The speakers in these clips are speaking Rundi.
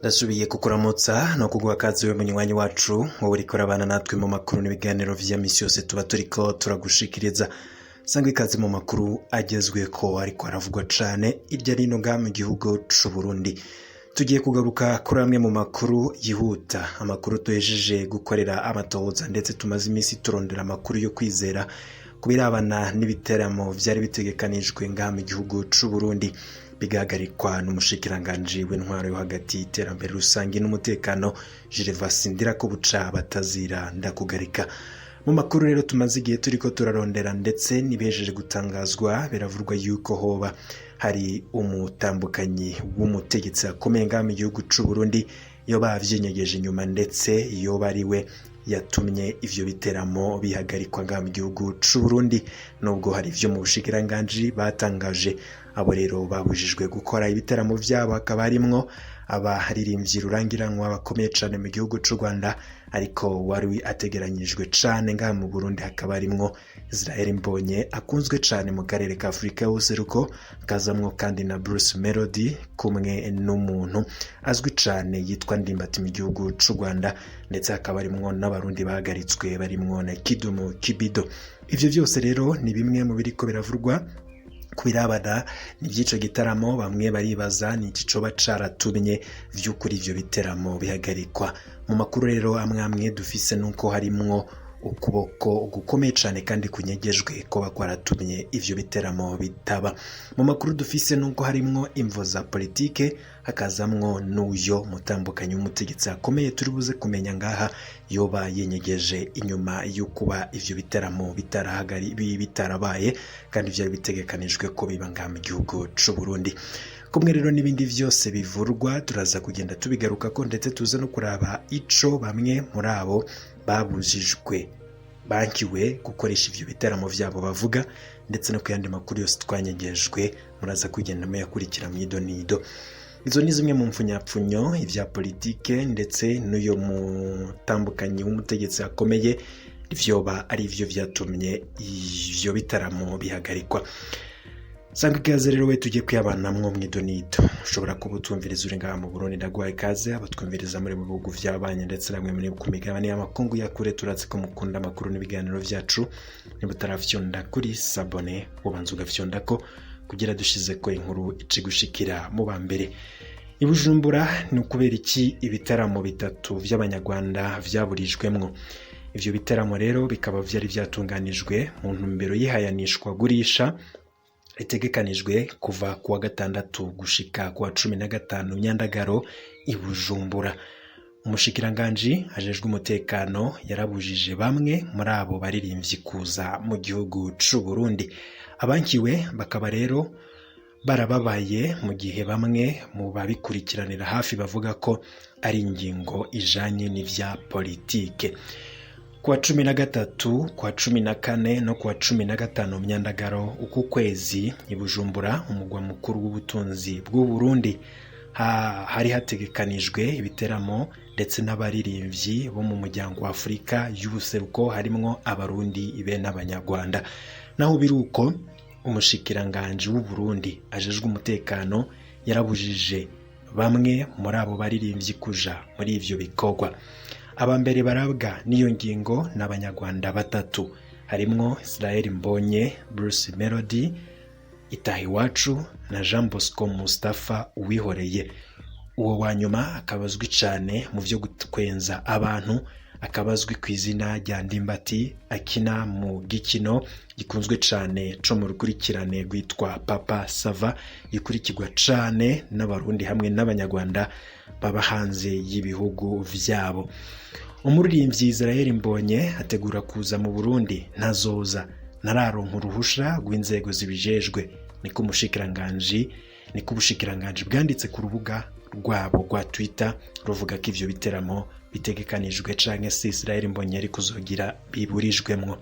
Ndasubiye kukuramutsa no kuguha akazi we munywanyi wacu, wowe uriko urabana natwe mu makuru n'ibiganiro vya misi yose tuba turiko turagushikiriza. Sangwa ikaze mu makuru agezweko ariko aravugwa cane irya nino ngaha mu gihugu c'u Burundi. Tugiye kugaruka kuri amwe mu makuru yihuta, amakuru tuhejeje gukorera amatohoza, ndetse tumaze iminsi turondera amakuru yo kwizera ku birabana n'ibiteramo vyari bitegekanijwe ngaha mu gihugu c'u Burundi, bigahagarikwa n'umushikiranganji w'intwaro yo hagati, iterambere rusange n'umutekano, Gervais Ndirakobuca batazira ndakugarika. Mu makuru rero tumaze igihe turiko turarondera ndetse n'ibihejeje gutangazwa, biravurwa yuko hoba hari umutambukanyi w'umutegetsi akomeye ngaha mu gihugu c'u Burundi yoba avyinyegeje inyuma, ndetse yoba ari we yatumye ivyo biteramo bihagarikwa ngaha mu gihugu c'u Burundi, nubwo hari ivyo mu bushikiranganji batangaje. Abo rero babujijwe gukora ibiteramo vyabo hakaba harimwo abaririmbyi rurangiranwa bakomeye cane mu gihugu c'u Rwanda, ariko wari ategeranyijwe cane ngaha mu Burundi hakaba harimwo Israel Mbonye akunzwe cane mu karere ka Afurika y'ubuseruko, hakazamwo kandi na Bruce Melody kumwe n'umuntu azwi cane yitwa Ndimbati mu gihugu c'u Rwanda, ndetse hakaba harimwo n'abarundi bahagaritswe barimwo na Kidumu Kibido. Ivyo vyose rero ni bimwe mu biriko biravurwa ku birabana n'ivy'ico gitaramo. Bamwe baribaza ni iki coba caratumye vy'ukuri ivyo biteramo bihagarikwa. Mu makuru rero amwe amwe dufise nuko harimwo ukuboko gukomeye cane kandi kunyegejwe kuba kwaratumye ivyo biteramo bitaba. Mu makuru dufise nuko harimwo imvo za politike, hakazamwo n'uyo mutambukanyi w'umutegetsi akomeye turi buze kumenya ngaha yoba yinyegeje inyuma y'ukuba ivyo biteramo bitarabaye kandi vyari bitegekanijwe ko biba ngaha mu gihugu c'u Burundi. Kumwe rero n'ibindi vyose bivurwa turaza kugenda tubigarukako, ndetse tuze no kuraba ico bamwe muri abo babujijwe bankiwe gukoresha ivyo biteramo vyabo bavuga, ndetse no ku yandi makuru yose twanyegejwe muraza kugenda muyakurikira mw'idonido. Izo ni zimwe mu mfunyapfunyo ivya politike ndetse n'uyo mutambukanyi w'umutegetsi akomeye vyoba ari vyo vyatumye ivyo bitaramo bihagarikwa. Sanga ikaze rero we tugiye kuyabanamwo mw'idonido. Ushobora kuba utwumviriza uri ngaha mu Burundi, ndaguhaye ikaze. Abatwumviriza muri bihugu vy'abanyi ndetse namwe muri ku migabane y'amakungu ya kure, turatse ko mukunda amakuru n'ibiganiro vyacu. Niba utaravyonda kuri s'abonner, ubanza ugafyondako kugira dushize ko inkuru icigushikira mu ba mbere. I Bujumbura ni ukubera iki ibitaramo bitatu vy'abanyarwanda vyaburijwemwo? Ivyo bitaramo rero bikaba vyari vyatunganijwe mu ntumbero y'ihayanishwa gurisha ritegekanijwe kuva kuwa gatandatu gushika kuwa 15 Myandagaro i Bujumbura. Umushikiranganji ajejwe umutekano yarabujije bamwe muri abo baririmvyi kuza mu gihugu c'u Burundi. Abankiwe bakaba rero barababaye, mu gihe bamwe mu babikurikiranira hafi bavuga ko ari ingingo ijanye n'ivya politike. Kuwa 13, kuwa 14 no kuwa 15 Myandagaro uku kwezi i Bujumbura, umugwa mukuru w'ubutunzi bw'u Burundi, hari hategekanijwe ibiteramo ndetse n'abaririmbyi bo mu muryango wa Afurika y'ubuseruko, harimwo abarundi be n'abanyarwanda. Naho biruko, umushikiranganji w'u Burundi ajejwe umutekano yarabujije bamwe muri abo baririmbyi kuja muri ivyo bikorwa. Aba mbere barabwa n'iyo ngingo ni abanyarwanda batatu, harimwo Israel Mbonye, Bruce Melody, Itahiwacu na Jean Bosco Mustafa Uwihoreye. Uwo wa nyuma akaba azwi cane mu vyo gutwenza abantu, akaba azwi ku izina rya Ndimbati, akina mu gikino gikunzwe cane co mu rukurikirane rwitwa Papa Sava, gikurikirwa cane n'abarundi hamwe n'abanyarwanda baba hanze y'ibihugu vyabo. Umuririmbyi Israel Mbonye ategura kuza mu Burundi ntazoza, ntararonka uruhusha rw'inzego zibijejwe, niko ubushikiranganji bwanditse ku rubuga rwabo rwa Twitter, ruvuga ko ivyo biteramo bitegekanijwe canke se Israel Mbonye ari kuzogira biburijwemwo.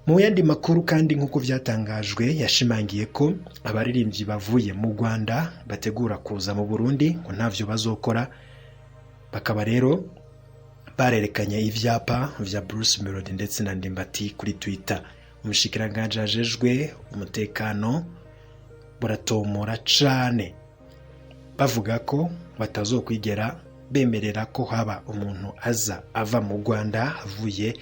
Mu yandi makuru kandi, nk'uko vyatangajwe, yashimangiye ko abaririmbyi bavuye mu Rwanda bategura kuza mu Burundi ngo ntavyo bazokora. Bakaba rero barerekanye ivyapa vya Bruce Melody ndetse na Ndimbati kuri Twitter. Umushikiranganji ajejwe umutekano buratomora cane. Bavuga ko batazokwigera bemerera ko haba umuntu aza ava mu Rwanda avuye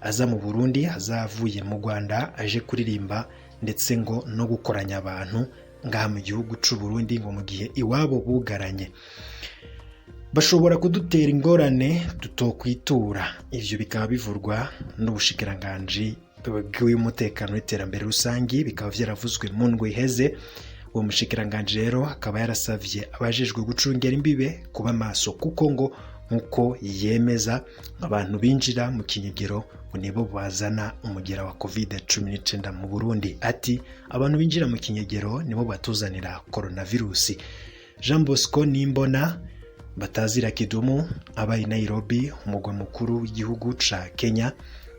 aza mu Burundi, aza avuye mu Rwanda aje kuririmba, ndetse ngo no gukoranya abantu ngaha mu gihugu c'u Burundi, ngo mu gihe iwabo bugaranye bashobora kudutera ingorane tutokwitura. Ivyo bikaba bivurwa n'ubushikiranganji bw'umutekano n'iterambere rusangi, bikaba vyaravuzwe mu ndwi iheze. Uwo mushikiranganji rero akaba yarasavye abajejwe gucungera imbibe kuba maso, kuko ngo nkuko yemeza abantu binjira mu kinyegero ngo nibo bazana umugera wa COVID-19 mu Burundi. Ati abantu binjira mu kinyegero nibo batuzanira coronavirus. Jean Bosco Nimbona batazira Kidumu aba i Nairobi, umugwa mukuru w'igihugu ca Kenya,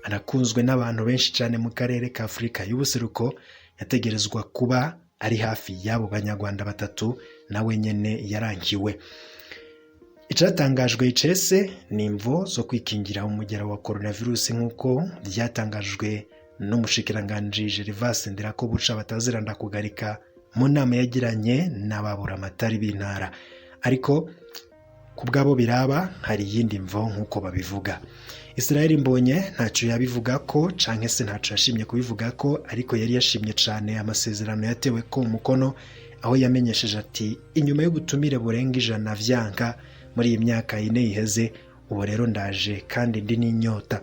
arakunzwe n'abantu benshi cyane mu karere ka Afurika y'ubuseruko. Yategerezwa kuba ari hafi y'abo banyarwanda batatu, nawe nyene yarangiwe. Icatangajwe icese ni imvo zo kwikingira umugera wa coronavirus, nk'uko ryatangajwe n'umushikiranganji Gervas Ndirakobuca batazira Ndakugarika mu nama yagiranye n'ababuramatari b'intara. Ariko ku bwabo biraba hari iyindi mvo nk'uko babivuga. Israel Mbonye ntacyo yabivuga ko canke se ntacyo yashimye kubivuga ko, ariko yari yashimye cane amasezerano yatewe ko umukono, aho yamenyesheje ati inyuma y'ubutumire burenga 100 vyanka muri iyi myaka 4 iheze, ubu rero ndaje kandi ndi n'inyota.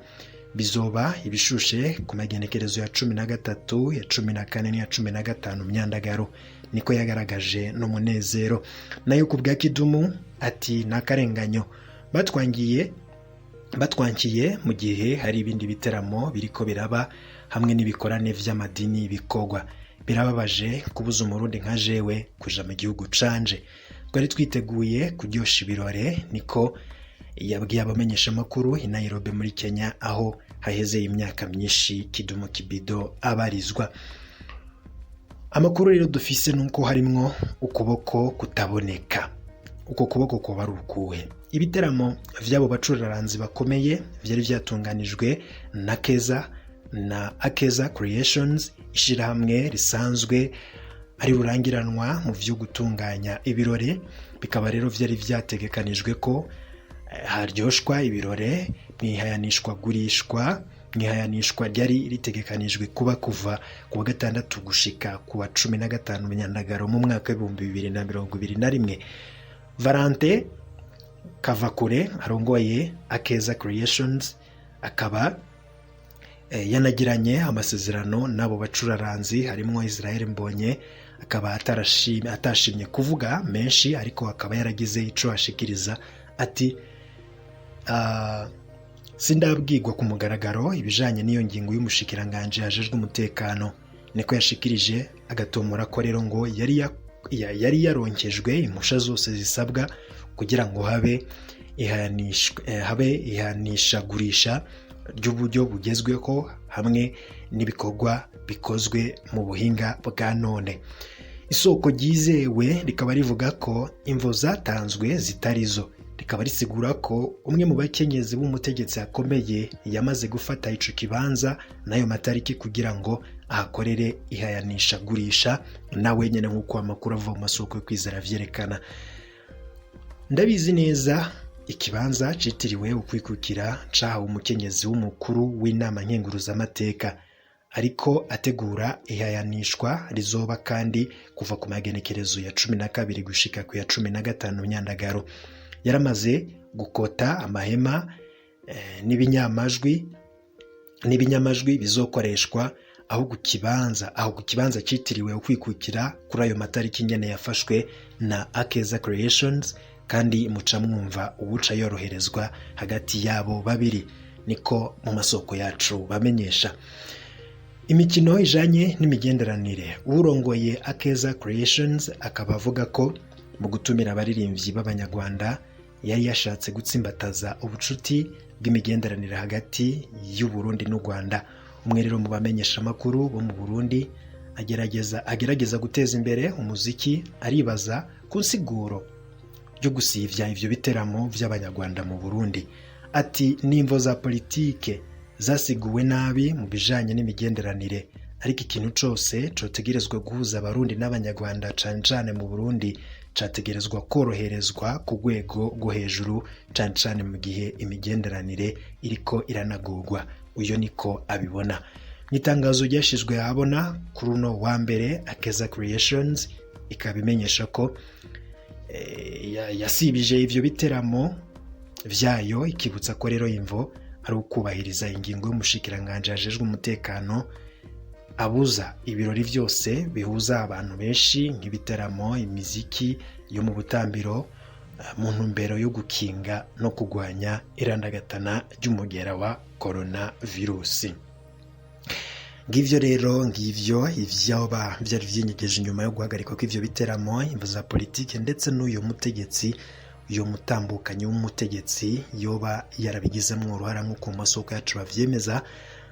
Bizoba ibishushe ku magenekerezo ya 13, ya 14 n'iya 15 Myandagaro, niko yagaragaje n'umunezero. Nayo ku bwa Kidumu ati n'akarenganyo batwankiye mu gihe hari ibindi biteramo biriko biraba hamwe n'ibikorane vy'amadini bikorwa. Birababaje kubuza umurundi nka jewe kuja mu gihugu canje, twari twiteguye kuryosha ibirore, niko yabwiye abamenyeshamakuru i Nairobi muri Kenya, aho haheze imyaka myinshi Kidumu Kibido abarizwa. Amakuru rero dufise nuko harimwo ukuboko kutaboneka. Uko kuboko kuba ari ukuhe? Ibiteramo vy'abo bacuraranzi bakomeye vyari vyatunganijwe na Keza na Akeza Creations, ishirahamwe risanzwe ari rurangiranwa mu vyo gutunganya ibirore. Bikaba rero vyari vyategekanijwe ko haryoshwa ibirore mwihayanishwa gurishwa mwihayanishwa ryari ritegekanijwe kuba kuva ku wa gatandatu gushika ku wa 15 Myandagaro mu mwaka 2021. Valente Kavakure arongoye Akeza Creations akaba yanagiranye amasezerano n'abo bacuraranzi harimo Israel Mbonye, akaba atashimye kuvuga menshi, ariko akaba yaragize ico ashikiriza ati sindabwirwa ku mugaragaro ibijanye n'iyo ngingo y'umushikiranganje ajejwe umutekano, niko yashikirije, agatomora ko rero ngo yari yaronkejwe impusha zose zisabwa kugira ngo habe ihanishagurisha ry'uburyo bugezweho hamwe n'ibikorwa bikozwe mu buhinga bwa none. Isoko ryizewe rikaba rivuga ko imvo zatanzwe zitarizo, rikaba risigura ko umwe mu bakenyezi b'umutegetsi akomeye yamaze gufata ico kibanza n'ayo matariki kugira ngo ahakorere ihayanishagurisha nawe nyene, nk'uko amakuru ava mu masoko yo kwizera vyerekana. Ndabizi neza ikibanza citiriwe ukwikukira cahawe umukenyezi w'umukuru w'inama nkenguruzamateka, ariko ategura ihayanishwa rizoba kandi kuva ku magenekerezo ya 12 gushika ku ya 15 Myandagaro. Yaramaze gukota amahema n'ibinyamajwi bizokoreshwa aho ku kibanza citiriwe ukwikukira kuri ayo matariki nyene yafashwe na Akeza Creations, kandi muca mwumva uwuca yoroherezwa hagati yabo babiri, niko mu masoko yacu bamenyesha. Imikino ijanye n'imigenderanire, urongoye Akeza Creations akaba avuga ko mu gutumira abaririmbyi b'abanyarwanda yari yashatse gutsimbataza ubucuti bw'imigenderanire hagati y'u Burundi n'u Rwanda. Umwe rero mu bamenyesha makuru bo mu Burundi agerageza guteza imbere umuziki, aribaza ku nsiguro yo gusivya ivyo biteramo vy'abanyarwanda mu Burundi. Ati nimvo za politike zasiguwe nabi mu bijanye n'imigenderanire, ariko ikintu cose cotegerezwa guhuza abarundi n'abanyarwanda cane cane mu Burundi Categerezwa koroherezwa ku rwego rwo hejuru, cane cane mu gihe imigenderanire iriko iranagurwa. Uyo niko abibona. Mu itangazo ryashizwe ahabona kuri uno wa mbere, Akeza Creations ikaba imenyesha ko yasibije ivyo biteramo vyayo, ikibutsa ko rero imvo ari ukubahiriza ingingo y'umushikiranganji ajejwe umutekano abuza ibirori vyose bihuza abantu benshi nk'ibiteramo, imiziki yo mu butambiro, mu ntumbero yo gukinga no kugwanya irandagatana ry'umugera wa coronavirusi. Ngivyo rero, ngivyo ivyoba vyari vyinyegeje inyuma yo guhagarikwa kw'ivyo biteramo, imvo za politike ndetse n'uyo mutegetsi, uyo mutambukanyi w'umutegetsi yoba yarabigizemwo uruhara nk'uko mu masoko yacu bavyemeza.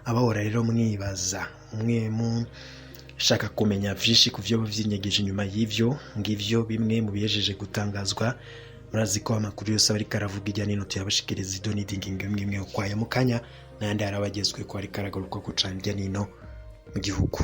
Abahora rero mwibaza, mwe mushaka kumenya vyinshi ku vyoba vyinyegeje inyuma y'ivyo, ngivyo bimwe mu bihejeje gutangazwa. Murazi ko amakuru yose aba ariko aravuga irya nino tuyabashikiriza idonidi, ingingo imwe imwe ukwayo. Mu kanya n'ayandi harabagezwe ko ariko aragaruka ku cane irya nino mu gihugu.